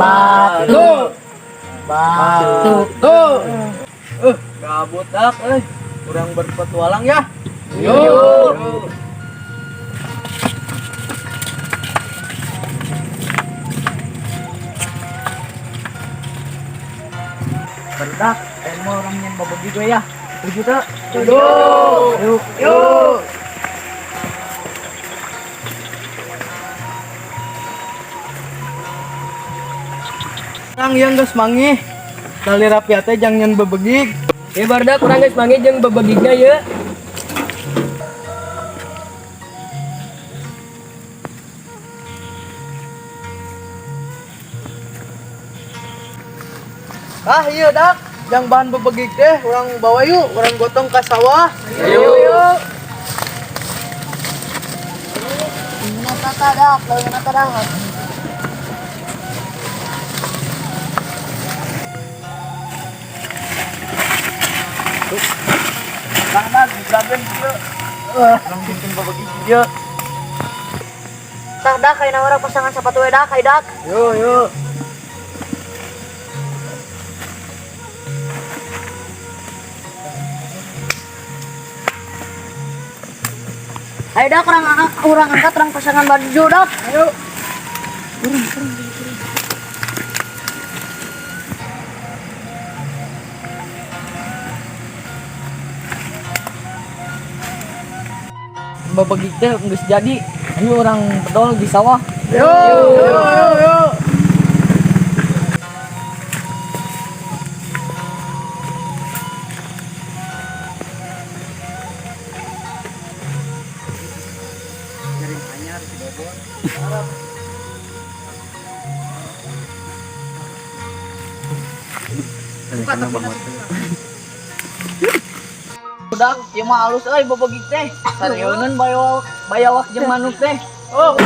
Batu. Batu. Tuh. Gabut dak euy. Kurang berpetualang ya. Yuk. Barudak, mau orang yang babagi gue ya. Setuju tak? Setuju. Yuk. Yuk. Orang yang geus manggih. Tali rapiat teh jang nyen bebegig. Ya barudak urang geus manggih jeung bebegigna ye. Ah iya dak, jang bahan bebegig teh urang bawa yuk, urang gotong ke sawah. Yuk. Kang dak, dibragen kieu. Urang bikin bebegig ieu. Tah dak ayeuna urang pasangan sepatu we dak, hayu dak. Yuk, yuk. Ayo dak urang angkat urang pasangan baju dak. Ayo. Bebegig teh geus jadi. Ayo urang bedol di sawah. Yuk, yuk, yuk, yuk. Budak, ieu mah alus euy bebegig teh. Sareuneun bayawak bayawak jeung manuk teh. Oh.